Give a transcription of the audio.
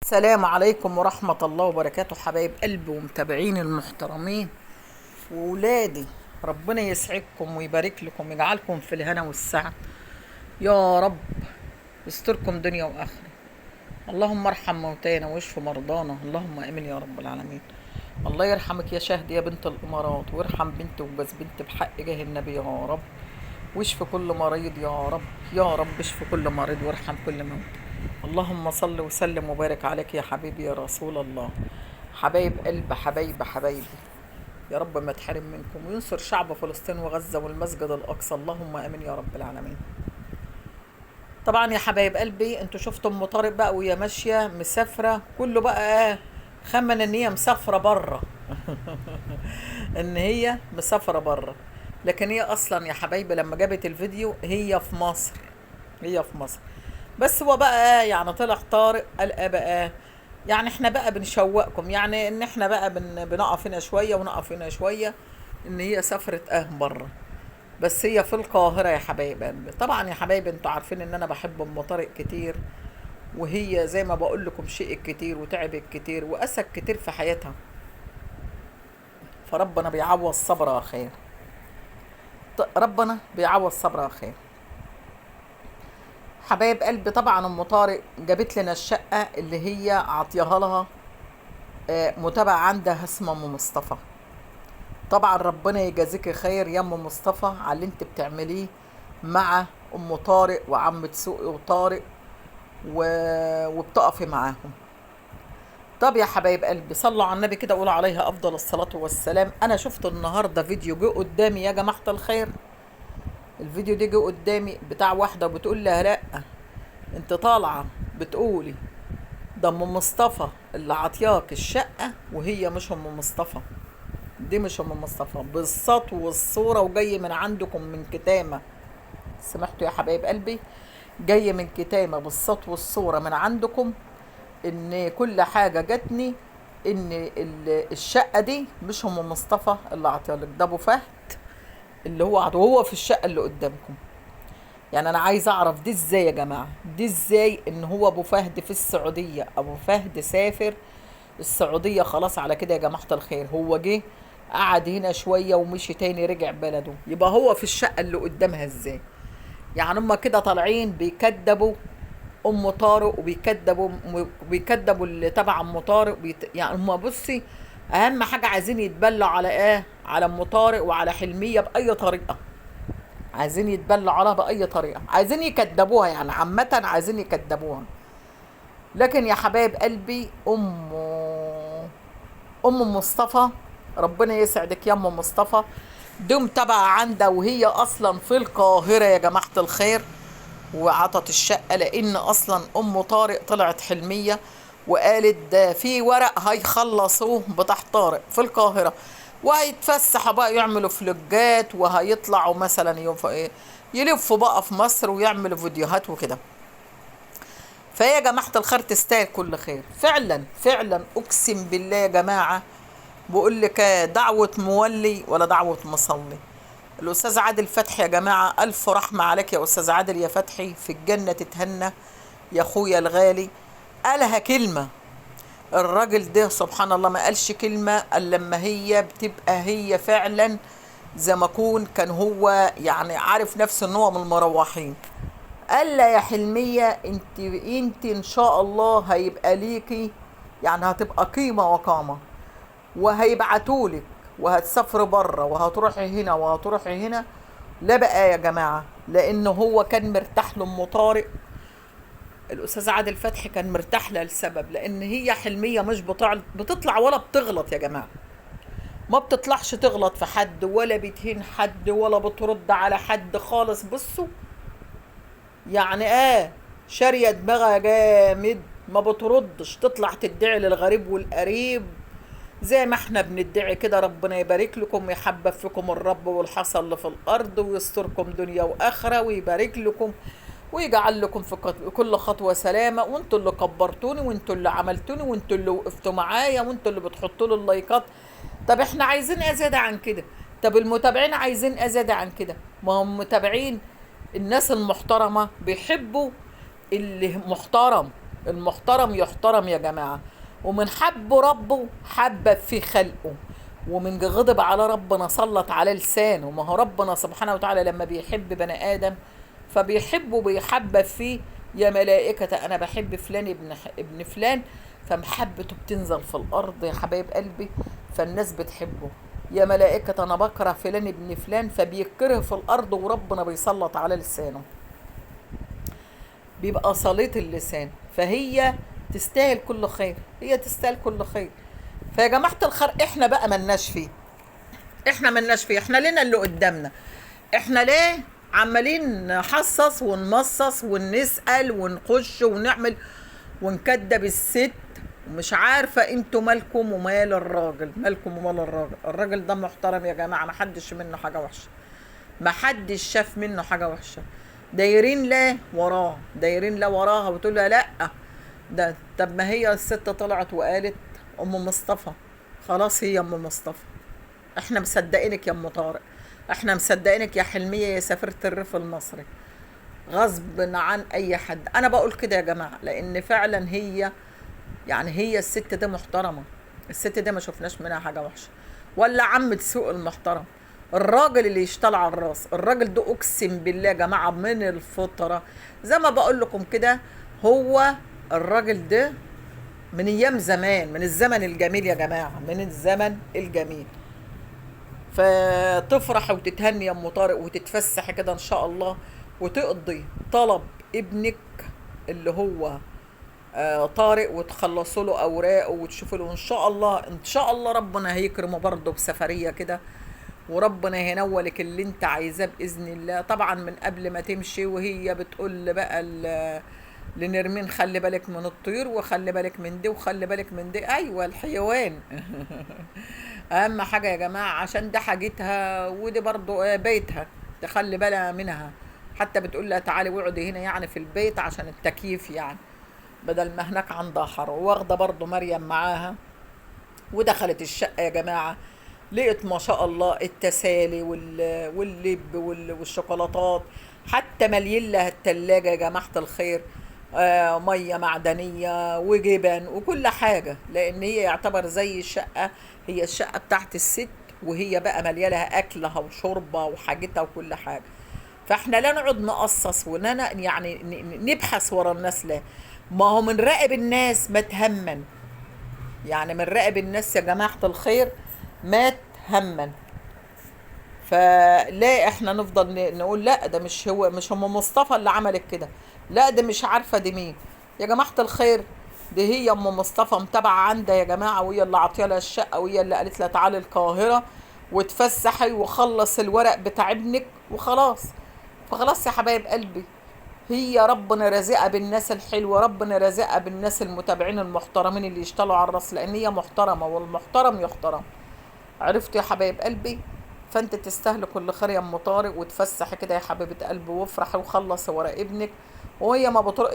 السلام عليكم ورحمة الله وبركاته، حبايب قلبي ومتابعين المحترمين وولادي، ربنا يسعدكم ويبارك لكم ويجعلكم في الهنا والسعد يا رب، يستركم دنيا وآخرة. اللهم ارحم موتانا واشف مرضانا، اللهم امين يا رب العالمين. الله يرحمك يا شهد يا بنت الامارات، وارحم بنت وجوز بنت بحق جاه النبي يا رب، واشف كل مريض يا رب، يا رب اشف كل مريض وارحم كل موت. اللهم صل وسلم وبارك عليك يا حبيبي يا رسول الله. حبايب قلب، حبايب حبايبي، يا رب ما تحرم منكم، وينصر شعب فلسطين وغزة والمسجد الأقصى، اللهم آمين يا رب العالمين. طبعا يا حبايب قلبي، انتوا شفتوا ام طارق بقى وهي ماشية مسافرة، كله بقى خمن ان هي مسافرة بره ان هي مسافرة بره، لكن هي اصلا يا حبايبي لما جابت الفيديو هي في مصر، هي في مصر. بس هو بقى يعني طلع طارق قال ايه بقى، يعني احنا بقى بنشوقكم، يعني ان احنا بقى بنقف هنا شوية ونقف هنا شوية، ان هي سافرت بره، بس هي في القاهرة يا حبايب قلبي. طبعا يا حبايبي انتوا عارفين ان انا بحب ام طارق كتير، وهي زي ما بقول لكم شيء كتير وتعبت كتير واسك كتير في حياتها، فربنا بيعوض صبرها خير، ربنا بيعوض صبرها خير. حبايب قلبي، طبعا ام طارق جابت لنا الشقة اللي هي عطيها لها متابعه عندها اسمها ام مصطفى. طبعا ربنا يجازيك خير يا ام مصطفى على اللي انت بتعمليه مع ام طارق وعم تسوقي وطارق وبتقفي معاهم. طب يا حبايب قلبي، صلوا على النبي كده، قولوا عليها افضل الصلاة والسلام. انا شفت النهارده فيديو جه قدامي يا جماعة الخير، الفيديو ده جه قدامي بتاع واحدة بتقول لها لا انت طالعه بتقولي ده ام مصطفى اللي عطياك الشقة، وهي مش ام مصطفى، دي مش ام مصطفى بالصوت والصورة، وجاي من عندكم من كتامه. سمحتوا يا حبايب قلبي، جاي من كتامه بالصوت والصورة من عندكم، ان كل حاجة جاتني ان الشقة دي مش ام مصطفى اللي عطيالك، ده ابو فهد اللي هو وهو في الشقة اللي قدامكم. يعني انا عايز اعرف دي ازاي يا جماعة، دي ازاي ان هو ابو فهد في السعودية، ابو فهد سافر السعودية خلاص على كده يا جماعة الخير، هو جه قعد هنا شوية ومشي تاني رجع بلده، يبقى هو في الشقة اللي قدامها ازاي؟ يعني هما كده طالعين بيكدبوا ام طارق، وبيكدبوا اللي تبع ام طارق، يعني هما بصي اهم حاجة عايزين يتبلوا على ايه؟ على ام طارق وعلى حلميه باي طريقه، عايزين يتبلوا عليها باي طريقه، عايزين يكدبوها، يعني عامة عايزين يكدبوها. لكن يا حبايب قلبي، ام مصطفى ربنا يسعدك يا ام مصطفى، دي متابعه عندها وهي اصلا في القاهرة يا جماعة الخير، وعطت الشقة لان اصلا ام طارق طلعت حلميه وقالت ده في ورق هيخلصوه بتاع طارق في القاهرة، وهيتفسحوا بقى يعملوا فلوجات، وهيطلعوا مثلا يلفوا بقى في مصر ويعملوا فيديوهات وكده. فيا جماعة الخير تستاهل كل خير فعلا فعلا، اقسم بالله يا جماعة، بقول لك دعوه مولي ولا دعوه مصلي. الاستاذ عادل فتحي يا جماعة، الف رحمه عليك يا استاذ عادل يا فتحي، في الجنة تتهنى يا اخويا الغالي. قالها كلمة الراجل ده سبحان الله، ما قالش كلمة الا لما هي بتبقى هي فعلا زي ما اكون كان هو يعني عارف نفسه ان هو من المروحين. قال لها يا حلميه انت ان شاء الله هيبقى ليكي، يعني هتبقى قيمة وقامه، وهيبعتولك وهتسافري بره وهتروحي هنا وهتروحي هنا. لا بقى يا جماعة، لان هو كان مرتاح لام طارق، الاستاذ عادل فتحي كان مرتاح لها لسبب، لان هي حلميه مش بتطلع ولا بتغلط يا جماعة، ما بتطلعش تغلط في حد ولا بتهين حد ولا بترد على حد خالص. بصوا يعني شاريه دماغها جامد، ما بتردش، تطلع تدعي للغريب والقريب زي ما احنا بندعي كده، ربنا يبارك لكم ويحبب فيكم الرب والحصل اللي في الارض، ويستركم دنيا واخره، ويبارك لكم ويجعل لكم في كل خطوة سلامه، وانتوا اللي كبرتوني وانتوا اللي عملتوني وانتوا اللي وقفتوا معايا وانتوا اللي بتحطوا لي اللايكات. طب احنا عايزين ازيد عن كده، طب المتابعين عايزين ازيد عن كده. ما هم متابعين الناس المحترمة بيحبوا اللي محترم، المحترم يحترم يا جماعة. ومن حب ربه حبب في خلقه، ومن غضب على ربنا سلط على لسانه. ما هو ربنا سبحانه وتعالى لما بيحب بني آدم فبيحبه بيحبب فيه. يا ملائكة أنا بحب فلان ابن فلان، فمحبته بتنزل في الأرض يا حبايب قلبي، فالناس بتحبه. يا ملائكة أنا بكره فلان ابن فلان، فبيكره في الأرض وربنا بيسلط على لسانه، بيبقى سليط اللسان. فهي تستاهل كل خير، هي تستاهل كل خير. فيا جماعة الخير احنا بقى ملناش فيه، احنا ملناش فيه، احنا لنا اللي قدامنا. احنا ليه عمالين نحصص ونمصص ونسأل ونخش ونعمل ونكدب الست؟ ومش عارفة انتوا مالكم ومال الراجل، مالكم ومال الراجل. الراجل ده محترم يا جماعة، ما حدش منه حاجة وحشة، ما حدش شاف منه حاجة وحشة. دايرين لا وراه، دايرين لا وراها، وتقول لها لا ده. طب ما هي الست طلعت وقالت ام مصطفى، خلاص هي ام مصطفى، احنا مصدقينك يا ام طارق، احنا مصدقينك يا حلمية يا سفيرة الريف المصري، غصب عن اي حد. انا بقول كده يا جماعة لان فعلا هي يعني هي الست دي محترمة، الست دي ما شفناش منها حاجة وحشة، ولا عمة سوق المحترم. الراجل اللي يشتغل على الراس، الراجل ده اقسم بالله يا جماعة من الفطرة زي ما بقول لكم كده، هو الراجل ده من ايام زمان، من الزمن الجميل يا جماعة، من الزمن الجميل. فتفرح وتتهني يا ام طارق وتتفسح كده ان شاء الله، وتقضي طلب ابنك اللي هو طارق، وتخلصوا له اوراقه وتشوفوا له ان شاء الله. ان شاء الله ربنا هيكرمه برضه بسفريه كده، وربنا هينولك اللي انت عايزاه باذن الله. طبعا من قبل ما تمشي وهي بتقول بقى لنرمين خلي بالك من الطيور، وخلي بالك من دي، وخلي بالك من دي. ايوه الحيوان اهم حاجة يا جماعة، عشان ده حاجتها ودي برضو بيتها، تخلي بالها منها. حتى بتقول لها تعالي واقعدي هنا يعني في البيت عشان التكييف، يعني بدل ما هناك عندها حر. واخده برضو مريم معاها، ودخلت الشقة يا جماعة، لقيت ما شاء الله التسالي واللب والشوكولاتات، حتى مليين لها التلاجة يا جماعة الخير، مية معدنية وجبن وكل حاجة، لأن هي يعتبر زي الشقة، هي الشقة بتاعت الست، وهي بقى مليانة أكلها وشربها وحاجتها وكل حاجة. فاحنا لا نقعد نقصص وننا يعني نبحث ورا الناس، لا، ما هو من راقب الناس ما تهمن، يعني من راقب الناس يا جماعة الخير ما تهمن. فلا احنا نفضل نقول لا ده مش هو، مش ام مصطفى اللي عملت كده، لا ده مش عارفه دي مين. يا جماعة الخير دي هي ام مصطفى متابعه عندها يا جماعة، وهي اللي عاطيه لها الشقة، وهي اللي قالت لها تعالي القاهرة وتفسحي وخلص الورق بتاع ابنك وخلاص. فخلاص يا حبايب قلبي، هي ربنا رازقها بالناس الحلوة، ربنا رازقها بالناس المتابعين المحترمين اللي يشتغلوا على الراس، لان هي محترمه والمحترم يحترم. عرفتوا يا حبايب قلبي؟ فانت تستاهل كل خير يا ام طارق، وتفسح كده يا حبيبه قلبي، وافرحي وخلصي ورا ابنك. وهي ما بطرق